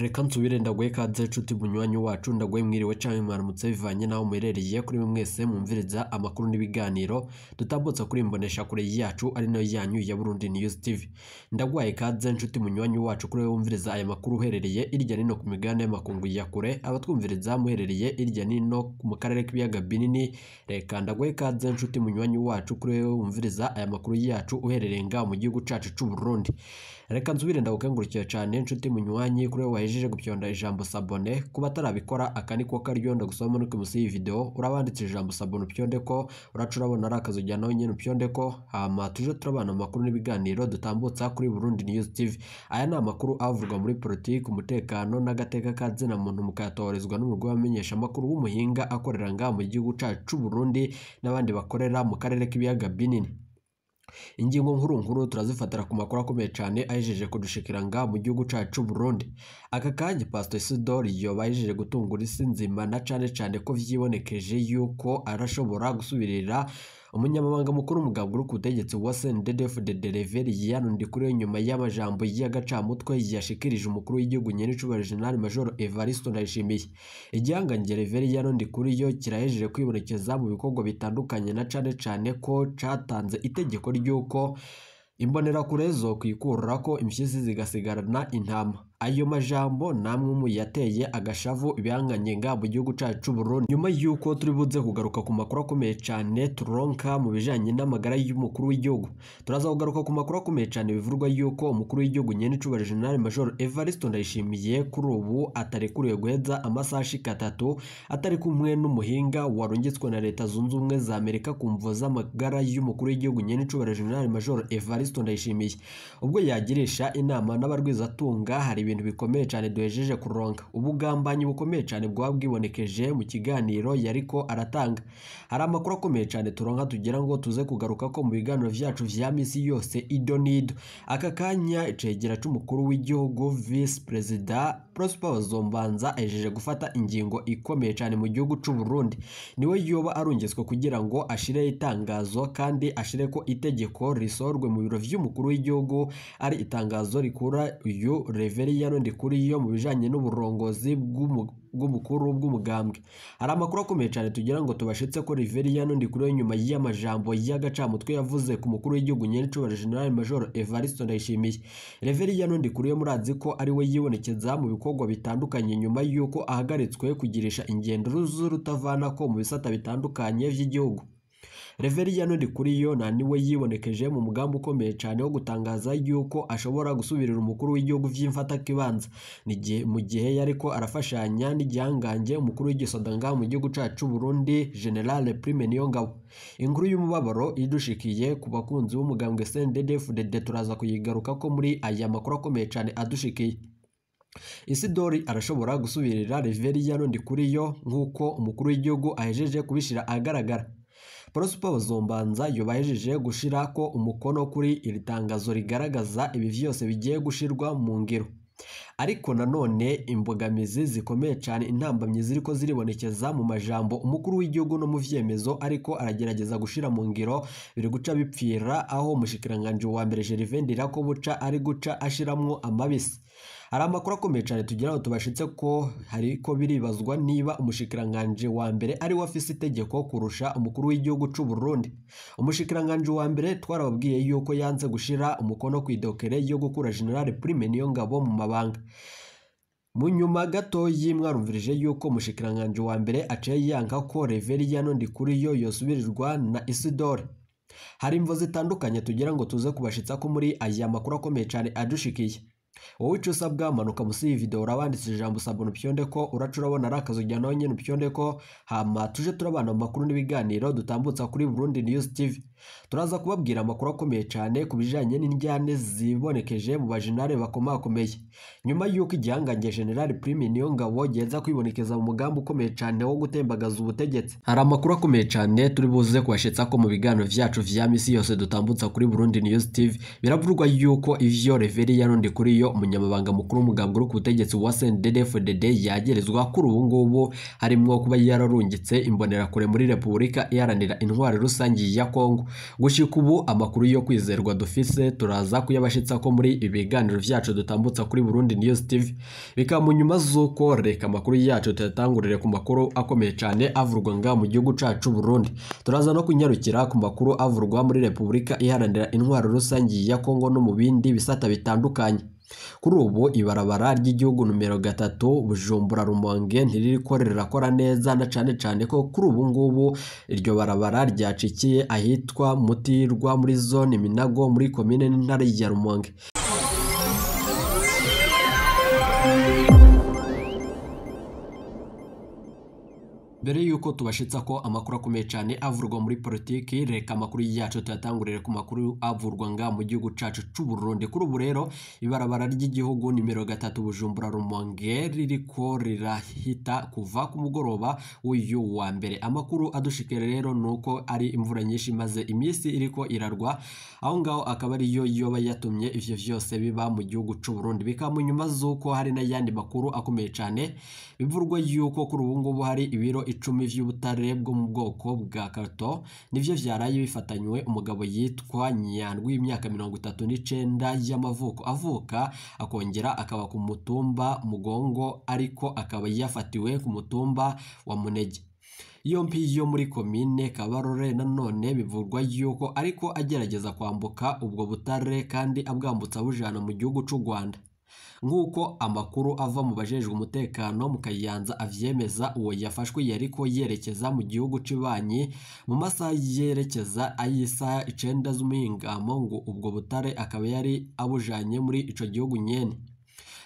Reka nsubire ndaguhe ikaze nshuti munywanyi wacu, ndaguhe mwiriwe canke mwaramutse bivanye n'aho muherereye. Kuri mwe mwese mwumviriza amakuru n'ibiganiro dutambutsa kuri imboneshakure yacu ari nayo yanyu ya Burundi News TV. Ndaguhaye ikaze nshuti munywanyi wacu kuri wewe wumviriza aya makuru uherereye irya nino ku migabane y'amakungu ya kure, abatwumviriza muherereye irya nino mu karere k'ibiyaga binini. Reka ndaguhe ikaze nshuti munywanyi wacu kuri wewe wumviriza aya makuru yacu uherereye ngaho mu gihugu cacu c'u Burundi. Reka nsubire ndagukengurukira cane nshuti munywanyi kuri wewe wahejeje gupyonda ijambo s'abonner. Kuba atarabikora aka niko karyo ndagusaba muri musi y'iyi video urabanditse ijambo s'abonner upyonde ko uraca urabona ari akazu ujya nawe nyene upyonde ko, hama tuje turabana amakuru n'ibiganiro dutambutsa kuri Burundi News TV. Aya ni amakuru avurwa muri politiki, umutekano n'agateka ka zina muntu, mukayatoherezwa n'umugwi w'abamenyesha amakuru w'umuhinga akorera ngaha mu gihugu cacu c'u Burundi n'abandi bakorera mu karere k'ibiyaga binini. Ingingo nkuru nkuru turazifatira ku makuru akomeye cane ahejeje kudushikira ngaha mu gihugu cacu c'u Burundi. Aka kanya Pastor Isidore yoba ahejeje gutungura isi nzima, na cane cane ko vyibonekeje yuko arashobora gusubirira umunyamabanga mukuru w'umugambwe uri ku butegetsi wa CNDD-FDD Reverien Ndikuriyo nyuma y'amajambo y'agacamutwe yashikirije umukuru w'igihugu nyenicubahiro General Major Evariste Ndayishimiye. Igihangange Reverien Ndikuriyo kirahejeje kwibonekeza mu bikorwa bitandukanye, na cane cane ko catanze itegeko ry'uko imbonerakure zo kwikurako impyisi zigasigarana intama. Ayo majambo namwe mu yateye agashavu ibihanganye nga mu gihugu cacu c'u Burundi. Nyuma yuko turi buze kugaruka ku makuru akomeye cane turonka mu bijanye n'amagara y'umukuru w'igihugu, turaza kugaruka ku makuru akomeye cane bivurwa yuko umukuru w'igihugu nyenicubahiro General Major Evariste Ndayishimiye kuri ubu atarekuriwe guheza amasaha ashika atatu atari kumwe n'umuhinga warungitswe na Leta Zunze Ubumwe za Amerika ku mvo z'amagara y'umukuru w'igihugu nyenicubahiro General Major Evariste Ndayishimiye. Ubwo yagirisha inama n'abarwizatunga, hari ibintu bikomeye cyane duhejeje kuronka. Ubugambanyi bukomeye cyane bwaba bwibonekeje mu kiganiro yariko aratanga. Hari amakuru akomeye cyane turonka tugira ngo tuze kugaruka ko mu biganiro vyacu vya misi yose ido nido. Aka kanya icegera c'umukuru w'igihugu Vice President Prosper Bazombanza ahejeje gufata ingingo ikomeye cyane mu gihugu c'u Burundi. Niwe yoba arungitswe kugira ngo ashire itangazo kandi ashire ko itegeko risorwe mu biro vy'umukuru w'igihugu, ari itangazo rikura uyu Reverien Ndikuriyo mu bijanye n'uburongozi bw'umukuru bw'umugambwe. Hari amakuru akomeye cyane tugira ngo tubashitse ko Reverien Ndikuriyo nyuma y'amajambo y'agacamutwe yavuze ku mukuru w'igihugu nyenicubahiro General Major Evariste Ndayishimiye. Reverien Ndikuriyo murazi ko ari we yibonekeza mu bikorwa bitandukanye nyuma y'uko ahagaritswe kugirisha ingendo z'urutavanako mu bisata bitandukanye vy'igihugu. Reverien Ndikuriyo na niwe yibonekeje mu mugambi ukomeye cyane wo gutangaza yuko ashobora gusubirira umukuru w'igihugu vy'imfatakibanza mu gihe yariko arafashanya n'igihangange umukuru w'igisoda ngaha mu gihugu cacu c'u Burundi General Prime Niyongabo. Inkuru y'umubabaro idushikiye ku bakunzi b'umugambwe CNDD-FDD turaza kuyigaruka ko muri aya makuru akomeye cyane adushikiye. Isidori arashobora gusubirira Reverien Ndikuriyo nk'uko umukuru w'igihugu ahejeje kubishira ahagaragara. Prosper Bazombanza yobahejeje gushira ko umukono kuri iri tangazo rigaragaza ibi vyose bigiye gushirwa mu ngiro. Ariko nanone imbogamizi zikomeye cyane, intambamyi ziriko ziribonekeza mu majambo umukuru w'igihugu no mu vyemezo ariko aragerageza gushira mu ngiro biri guca bipfira aho umushikiranganje wa mbere Gervais Ndirakobuca ari guca ashiramwo amabisi. Hari amakuru akomeye cyane tugira ngo tubashitse ko hariko biribazwa niba umushikiranganje wa mbere ari we afise itegeko kurusha umukuru w'igihugu c'u Burundi. Umushikiranganje wa mbere twarababwiye yuko yanze gushira umukono ku idokere yo gukura General Prime Niyongabo mu mabanga. Mu nyuma gato y'imwarumvirije yuko umushikiranganje wa mbere aciye yanka ko Reverien Ndikuriyo yosubirirwa na Isidore. Hari imvo zitandukanye tugira ngo tuze kubashitsa ko muri aya makuru akomeye cyane adushikiye. Wowe ico usabwa, manuka musi y'iyi video urabanditse ijambo s'abonner upyonde ko uraca urabona ari akazu ujya nawe nyene upyonde ko, hama tuje turabana mu makuru n'ibiganiro dutambutsa kuri Burundi News TV. Turaza kubabwira amakuru akomeye cyane ku bijanye n'indyane zibonekeje mu bajenare bakomakomeye nyuma y'uko igihangange General Prime Niyongabo giheza kwibonekeza mu mugambi ukomeye cyane wo gutembagaza ubutegetsi. Hari amakuru akomeye cyane turi buze kubashitsa ko mu biganiro vyacu vya misi yose dutambutsa kuri Burundi News TV. Biravurwa yuko ivyo Reverien Ndikuriyo umunyamabanga mukuru w'umugambwe uri ku butegetsi wa CNDD-FDD yagerezwa kuri ubu ngubu, harimwo kuba yararungitse imbonerakure muri Repubulika Iharanira Intwaro Rusange ya Kongo. Gushika ubu amakuru yo kwizerwa dufise turaza kuyabashitsa ko muri ibiganiro vyacu dutambutsa kuri Burundi News TV. Bikaba mu nyuma z'uko reka amakuru yacu tuyatangurire ku makuru akomeye cane avurwa nga mu gihugu cacu Burundi. Turaza no kunyarukira ku makuru avurwa muri Repubulika Iharanira Intwaro Rusange ya Kongo no mu bindi bisata bitandukanye. Kuri ubu ibarabara ry'igihugu numero 3 Bujumbura Rumonge ntiririko rirakora neza, na cane cane ko kuri ubu ngubu iryo barabara ryacikiye ahitwa Mutirwa muri zone Minago muri komine n'intara ya Rumonge. Mbere yuko tubashitsa ko amakuru akomeye cyane avurwa muri politiki, reka amakuru yacu tuyatangurire ku makuru avurwa nga mu gihugu cacu c'u Burundi. Kuri ubu rero ibarabara ry'igihugu nimero 3 Bujumbura Rumonge ririko rirahita kuva ku mugoroba w'uyu wa mbere. Amakuru adushikira rero nuko ari imvura nyinshi maze iminsi iriko irarwa, aho ngaho akaba ariyo yoba yatumye ivyo vyose biba mu gihugu c'u Burundi. Bikaba mu nyuma z'uko hari n'ayandi makuru akomeye cyane bivurwa yuko kuri ubu ngubu hari ibiro 10 vy'ubutare bwo mu bwoko bwa karto nivyo vyaraye bifatanywe umugabo yitwa Nyandwi w'imyaka 39 y'amavuko, avuka akongera akaba ku mutumba Mugongo, ariko akaba yafatiwe ku mutumba wa Munege yompi yo muri komine Kabarore. Nanone bivurwa yuko ariko agerageza kwambuka ubwo butare kandi abwambutsa abujana mu gihugu c'u Rwanda. Nk'uko amakuru ava mu bajejwe umutekano mu Kayanza avyemeza, uwo yafashwe yariko yerekeza mu gihugu cibanyi mu masaha yerekeza ay'isaha 9 z'umuhingamo, ngo ubwo butare akaba yari abujanye muri ico gihugu nyene.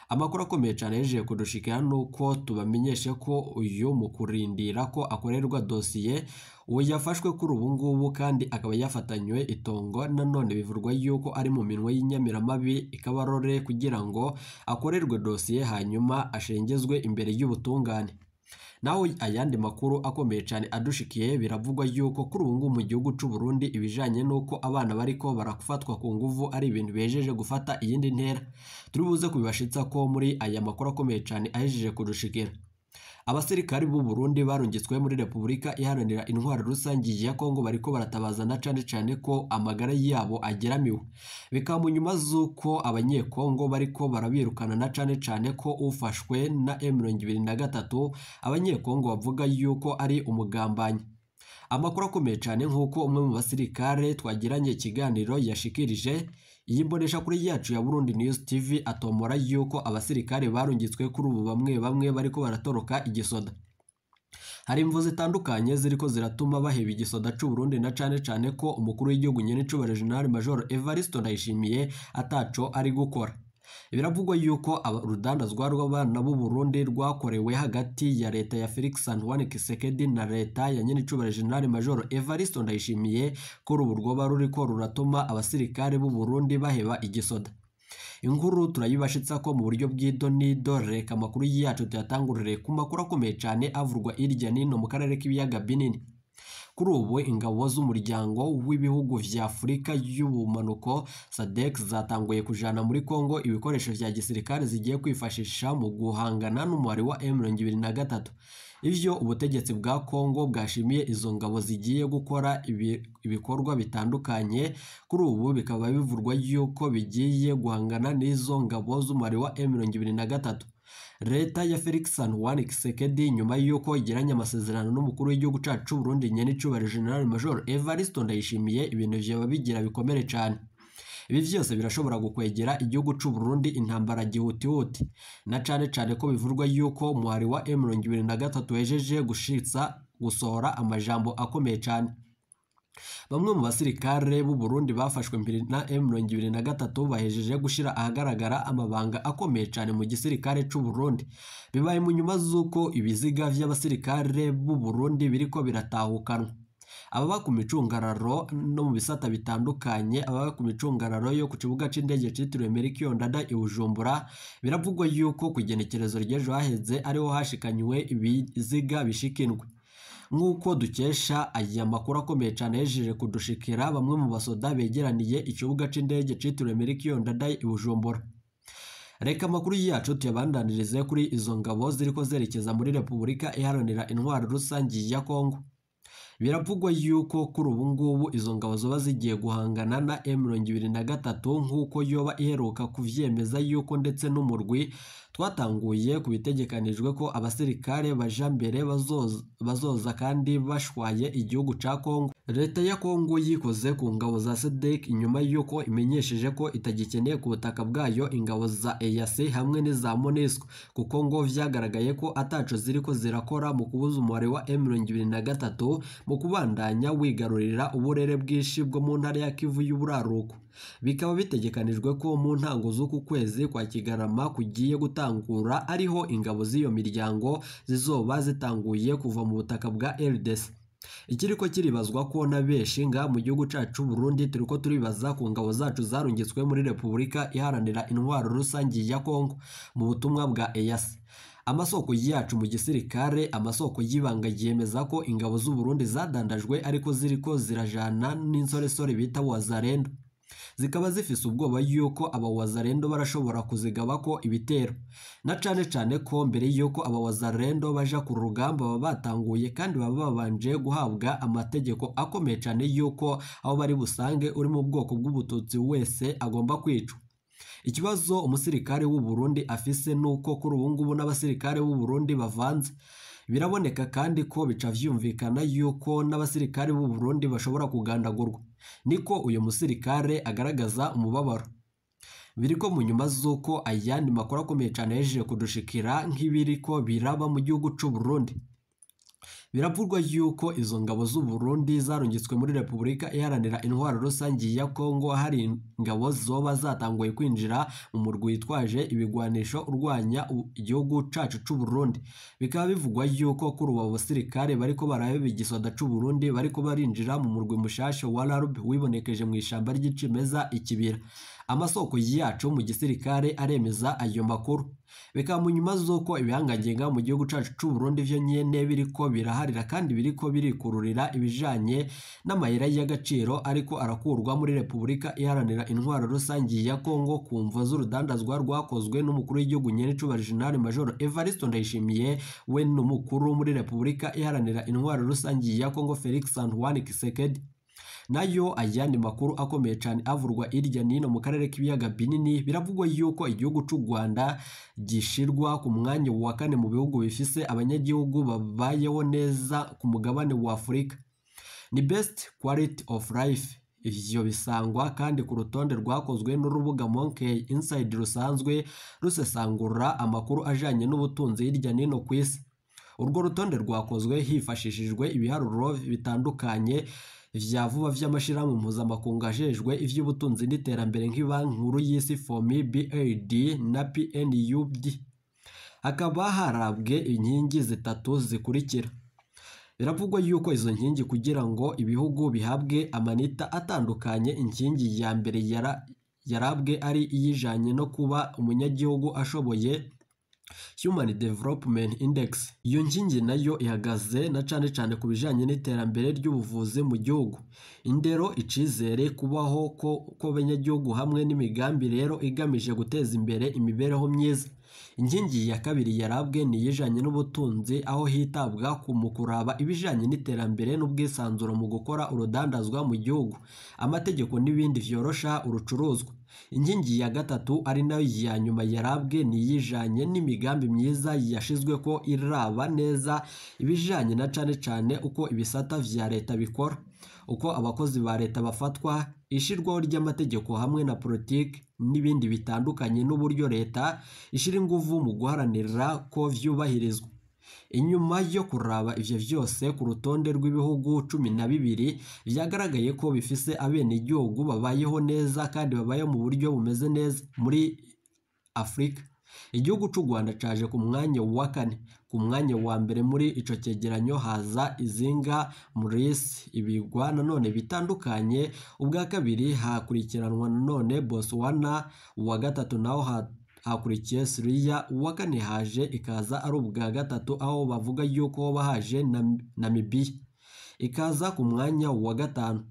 Amakuru akomeye cyane yejeje kudushikira nuko tubamenyeshe ko uyu mu kurindira ko akorerwa dosiye uwo yafashwe kuri ubu ngubu kandi akaba yafatanywe itongo. Nanone bivurwa yuko ari mu minwe y'inyamiramabi ikabarore kugira ngo akorerwe dosiye hanyuma ashengezwe imbere y'ubutungane. Naho ayandi makuru akomeye cyane adushikiye, biravugwa yuko kuri ubu ngubu mu gihugu c'u Burundi ibijanye nuko abana bariko barafatwa ku nguvu ari ibintu bejeje gufata iyindi ntera. Turi buze kubibashitsa ko muri aya makuru akomeye cyane ahejeje kudushikira. Abasirikari b'u Burundi barungitswe muri Repubulika Iharanira Intwaro Rusange ya Kongo bariko baratabaza na cane cane ko amagara yabo ageramiwe. Bikaba mu nyuma z'uko abanyekongo bariko barabirukana, na cane cane ko ufashwe na M23 abanyekongo bavuga yuko ari umugambanyi. Amakuru akomeye cyane nk'uko umwe mu basirikare twagiranye ikiganiro yashikirije iyi mbonesha kuri yacu ya Burundi News TV, atomora yuko abasirikare barungitswe kuri ubu bamwe bamwe bariko baratoroka igisoda. Hari imvu zitandukanye ziriko ziratuma baheba igisoda c'u Burundi, na cane cane ko umukuru w'igihugu nyen'icubahiro General Major Evariste Ndayishimiye ataco ari gukora. Biravugwa yuko urudandazwa rw'abana b'u Burundi rwakorewe hagati ya leta ya Felix Antoine Tshisekedi na leta ya nyen'icubahiro General Major Evariste Ndayishimiye ko ubu rwoba ruriko ruratuma abasirikare b'u Burundi baheba igisoda. Inkuru turayibashitsa ko mu buryo bw'idonido. Reka amakuru yacu tuyatangurire ku makuru akomeye cyane avurwa irya nino mu karere k'ibiyaga binini. Kuri ubu ingabo z'umuryango w'ibihugu vya Afurika y'ubumanuko SADC zatanguye kujana muri Kongo ibikoresho vya gisirikare zigiye kwifashisha mu guhangana n'umubare wa M23. Ivyo ubutegetsi bwa Kongo bwashimiye izo ngabo zigiye gukora ibikorwa bitandukanye, kuri ubu bikaba bivurwa yuko bigiye guhangana n'izo ngabo z'umubare wa M23. Leta ya Felix Antoine Tshisekedi nyuma yuko igiranye amasezerano n'umukuru w'igihugu cacu c'u Burundi nyen'icubahiro General Major Evariste Ndayishimiye, ibintu vyoba bigira bikomere cane. Ibi vyose birashobora gukwegera igihugu c'u Burundi intambara gihutihuti, na cane cane ko bivurwa yuko umuhari wa M23 wejeje gushitsa gusohora amajambo akomeye cane. Bamwe mu basirikare b'u Burundi bafashwe mbere na M23 bahejeje gushira ahagaragara amabanga akomeye cyane mu gisirikare c'u Burundi. Bibaye mu nyuma z'uko ibiziga vy'abasirikare b'u Burundi biriko biratahukanwa. Ababa ku micungararo no mu bisata bitandukanye, ababa ku micungararo yo ku kibuga c'indege citiriwe Melchior Ndadaye i Bujumbura, biravugwa yuko ku igenekerezo ry'ejo haheze ariho hashikanywe ibiziga bishikindwe. Nk'uko dukesha aya makuru akomeye cyane yejeje kudushikira, bamwe mu basoda begeraniye ikibuga c'indege citiriwe Melchior Ndadaye i Bujumbura. Reka amakuru yacu tuyabandanirize kuri izo ngabo ziriko zerekeza muri Repubulika Iharanira Intwaro Rusangi ya Kongo. Biravugwa yuko kuri ubu ngubu izo ngabo zoba zigiye guhangana na M23 nk'uko yoba iheruka kuvyemeza yuko ndetse n'umurwi twatanguye kubitegekanijwe ko abasirikare baja mbere bazoza kandi bashwaye igihugu ca Kongo. Leta ya Kongo yikoze ku ngabo za SADC inyuma yuko imenyesheje ko itagikeneye ku butaka bwayo ingabo za EAC hamwe n'iza MONUSCO, kuko ngo vyagaragaye ko ataco ziriko zirakora mu kubuza umubare wa M23 mu kubandanya wigarurira uburere bwinshi bwo mu ntara ya Kivu y'Uburaruko. Bikaba bitegekanijwe ko mu ntango z'uku kwezi kwa Kigarama kugiye gutangura ariho ingabo z'iyo miryango zizoba zitanguye kuva mu butaka bwa RDC. Ikiriko kiribazwa ko na benshi nga mu gihugu cacu Burundi turiko turibaza ku ngabo zacu zarungitswe muri Repubulika Iharanira Intwaro Rusangi ya Kongo mu butumwa bwa EAC. Amasoko yacu mu gisirikare, amasoko y'ibanga yemeza ko ingabo z'u Burundi zadandajwe ariko ziriko zirajana n'insoresore bita Wazalendo. Zikaba zifise ubwoba yuko aba Wazalendo barashobora kuzigaba ko ibitero, na cane cane ko mbere yuko aba Wazalendo baja ku rugamba baba batanguye kandi baba babanje guhabwa amategeko akomeye cane yuko aho bari busange uri mu bwoko bw'ubututsi wese agomba kwicwa. Ikibazo umusirikare w'u Burundi afise nuko kuri ubu ngubu n'abasirikare b'u Burundi bavanze. Biraboneka kandi ko bica vyumvikana yuko n'abasirikare b'u Burundi bashobora kugandagurwa. Niko uyu musirikare agaragaza umubabaro. Biriko mu nyuma z'uko ayandi makuru akomeye cane yahejeje kudushikira nk'ibiriko biraba mu gihugu c'u Burundi. Biravugwa yuko izo ngabo z'u Burundi zarungitswe muri Repubulika Iharanira Intwaro Rusangi ya Kongo hari ingabo zoba zatanguye kwinjira mu murwi witwaje ibigwanisho urwanya igihugu cacu c'u Burundi. Bikaba bivugwa yuko kuri ubu basirikare bariko baraheba igisoda c'u Burundi bariko barinjira mu murwi mushasha wa RARB wibonekeje mu ishamba ry'icimeza ikibira. Amasoko yacu mu gisirikare aremeza ayo makuru. Bikaba mu nyuma z'uko ibihangangenga mu gihugu cacu c'u Burundi vyo nyene biriko biraharira kandi biriko birikururira ibijanye n'amahera y'agaciro ariko arakurwa muri Repubulika Iharanira Intwaro Rusangi ya Kongo ku mvo z'urudandazwa rwakozwe n'umukuru w'igihugu nyenecubahiro General Major Evariste Ndayishimiye we n'umukuru muri Repubulika Iharanira Intwaro Rusangi ya Kongo Felix Antoine Tshisekedi. Nayo ayandi makuru akomeye cyane avurwa irya nino mu karere k'ibiyaga binini, biravugwa yuko igihugu c'u Rwanda gishirwa ku mwanya wa kane mu bihugu bifise abanyagihugu babayeho neza ku mugabane wa Afurika. Ni best quality of life. Ivyo bisangwa kandi ku rutonde rwakozwe n'urubuga Monkey Inside rusanzwe rusesangura amakuru ajanye n'ubutunzi hirya nino ku isi. Urwo rutonde rwakozwe hifashishijwe ibiharuro bitandukanye vya vuba vy'amashirahamwe mpuzamakungu ajejwe ivy'ubutunzi n'iterambere nk'ibanki nkuru y'isi FOMI, BAD na PNUD. Hakaba harabwe inkingi zitatu zikurikira. Biravugwa yuko izo nkingi kugira ngo ibihugu bihabwe amanita atandukanye, inkingi ya mbere yarabwe ari iyijanye no kuba umunyagihugu ashoboye Human Development Index. Iyo nkingi nayo ihagaze na cane cane ku bijanye n'iterambere ry'ubuvuzi mu gihugu, indero, icizere, kubaho kw'abanyagihugu hamwe n'imigambi rero igamije guteza imbere imibereho myiza. Inkingi ya kabiri yarabwe ni iyijanye n'ubutunzi, aho hitabwa mu kuraba ibijanye n'iterambere n'ubwisanzure mu gukora urudandazwa mu gihugu, amategeko n'ibindi vyorosha urucuruzwa. Inkingi ya gatatu ari nayo ya nyuma yarabwe ni iyijanye n'imigambi myiza yashizwe ko iraba neza ibijanye na cane cane uko ibisata vya leta bikora, uko abakozi ba leta bafatwa, ishirwaho ry'amategeko hamwe na politiki n'ibindi bitandukanye, n'uburyo leta ishira inguvu mu guharanira ko vyubahirizwa. Inyuma yo kuraba ivyo vyose ku rutonde rw'ibihugu 12 vyagaragaye ko bifise abenegihugu babayeho neza kandi babayeho mu buryo bumeze neza muri Afurika. Igihugu c'u Rwanda caje ku mwanya wa kane. Ku mwanya wa mbere muri ico cegeranyo haza izinga Maurice, ibigwa nanone bitandukanye. Ubwa kabiri hakurikiranwa nanone Botswana, uwa gatatu naho hakurikiye Syria, uwa kane haje ikaza ari ubwa gatatu aho bavuga yuko bahaje Namibia ikaza ku mwanya wa gatanu.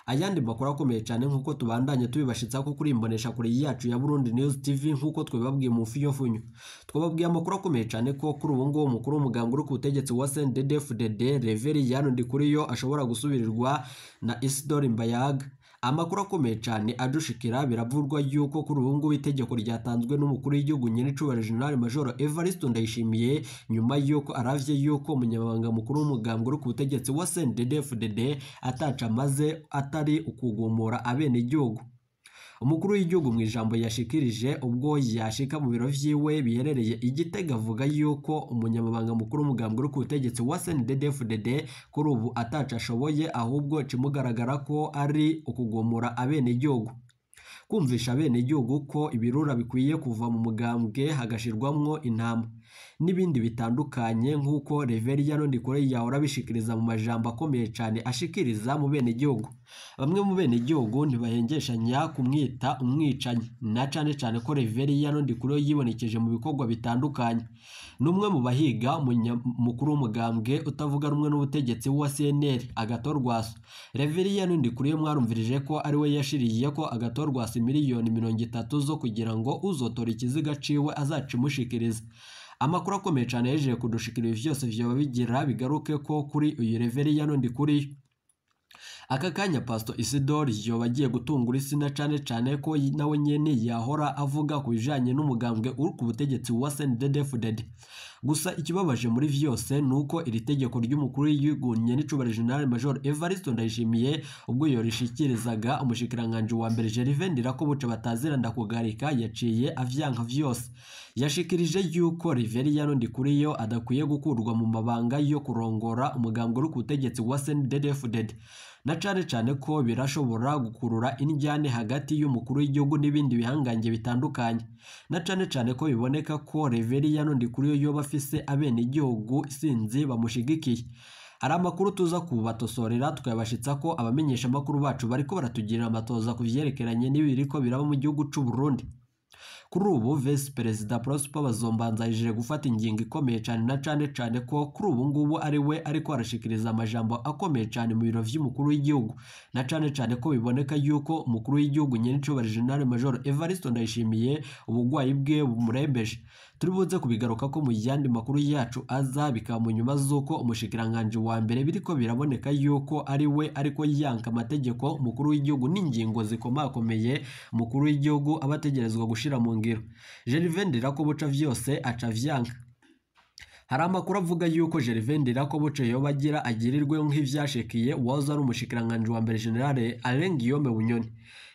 Ayandi makuru akomeye cyane nkuko tubandanye tubibashitsa ko kuri imbonesha kure yacu ya Burundi News TV, nkuko twebabwiye mu fiyofunyo twababwiye amakuru akomeye cyane ko kuri ubu ngubu umukuru w'umugambwe uri ku butegetsi wa CNDD-FDD Reveriyani Ndikuriyo ashobora gusubirirwa na Isidore Mbayaga. Amakuru akomeye cyane adushikira biravurwa yuko kuri ubu ngubu itegeko ryatanzwe n'umukuru w'igihugu nyenicubahiro General Major Evariste Ndayishimiye, nyuma yuko aravye yuko umunyamabanga mukuru w'umugambwe uri ku butegetsi wa CNDD-FDD ataca amaze atari ukugumura abenegihugu. Umukuru w'igihugu mu ijambo yashikirije ubwo yashika mu biro vyiwe biherereye i Gitega avuga yuko umunyamabanga mukuru w'umugambwe uri ku butegetsi wa CNDD-FDD kuri ubu ataca ashoboye, ahubwo cimugaragara ko ari ukugomora abenegihugu, kumvisha abenegihugu ko ibirura bikwiye kuva mu mugambwe hagashirwamwo intama n'ibindi bitandukanye, nk'uko Reveriyani Ndikuriyo yahora abishikiriza mu majambo akomeye cyane ashikiriza mu benegihugu. Bamwe mu benegihugu ntibahengeshanya kumwita umwicanyi, na cane cane ko Reveriyani Ndikuriyo yibonekeje mu bikorwa bitandukanye. N'umwe mu bahiga umukuru w'umugambwe utavuga rumwe n'ubutegetsi wa CNL Agathon Rwasa. Reveriyani Ndikuriyo mwarumvirije ko ari we yashiriye ko Agathon Rwasa 30 miliyoni zo kugira ngo uzotora ikiziga ciwe azacimushikiriza. Amakuru akomeye cyane yejeje kudushikira ibi vyose vyoba bigira bigaruke ko kuri uyu Reveriyani Ndikuriyo. Aka kanya Pastor Isidore yoba agiye gutungura isi, na cane cane ko nawe nyene yahora avuga ku bijanye n'umugambwe uri ku butegetsi wa CNDD-FDD. Gusa ikibabaje muri vyose nuko iri tegeko ry'umukuru w'igihugu nyenicubahiro General Major Evariste Ndayishimiye ubwo yorishikirizaga umushikiranganji wa mbere Gervais Ndirakobuca batazira ndakugarika yaciye avyanka vyose. Yashikirije yuko Reveriyani Ndikuriyo adakwiye gukurwa mu mabanga yo kurongora umugambwe uri ku butegetsi wa CNDD-FDD, na cane cane ko birashobora gukurura indyane hagati y'umukuru w'igihugu n'ibindi bihangange bitandukanye, na cane cane ko biboneka ko Reveriyani Ndikuriyo yoba afise abenegihugu sinzi bamushigikiye. Hari amakuru tuza kubatosorera tukayabashitsa ko abamenyesha amakuru bacu bariko baratugirira amatoza ku vyerekeranye n'ibiriko biraba mu gihugu c'u Burundi. Kuri ubu Vice Perezida Prosper Bazombanza yaje gufata ingingo ikomeye cyane, na cane cane ko kuri ubu ngubu ari we ariko arashikiriza amajambo akomeye cyane mu biro vy'umukuru w'igihugu, na cane cane ko biboneka yuko umukuru w'igihugu nyenicubahiro General Major Evariste Ndayishimiye ubugwayi bwe bumurembeje. Turi buze kubigaruka ko mu yandi makuru yacu aza, bikaba mu nyuma z'uko umushikiranganji wa mbere biriko biraboneka yuko ari we ariko yanka amategeko umukuru w'igihugu n'ingingo zikomakomeye umukuru w'igihugu aba ategerezwa gushira mu ngiro. Gervais Ndirakobuca vyose aca vyanka. Hari amakuru avuga yuko Gervais Ndirakobuca yoba agira agirirwe nk'ivyashikiye uwahoze ari umushikiranganji wa mbere General Alain Guillaume Bunyoni.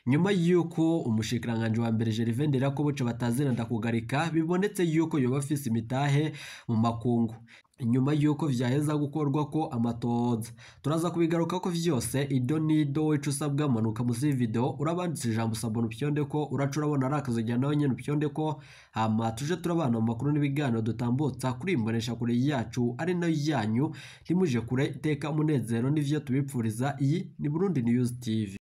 Nyuma yuko umushikiranganji wa mbere Gervais Ndirakobuca batazira ndakugarika bibonetse yuko yoba afise imitahe mu makungu, nyuma yuko vyaheza gukorwa ko amatoza, turaza kubigaruka ko vyose ido nido. Ico usabwa, manuka musi video urabanditse ijambo sabona upyonde ko uraca urabona ari akazogera nawe nyene upyonde ko, hama tuje turabana mu makuru n'ibiganiro dutambutsa kuri imbonesha kure yacu ari nayo yanyu. Ntimuje kure, iteka umunezero n'ivyo tubipfuriza. Iyi ni Burundi News TV.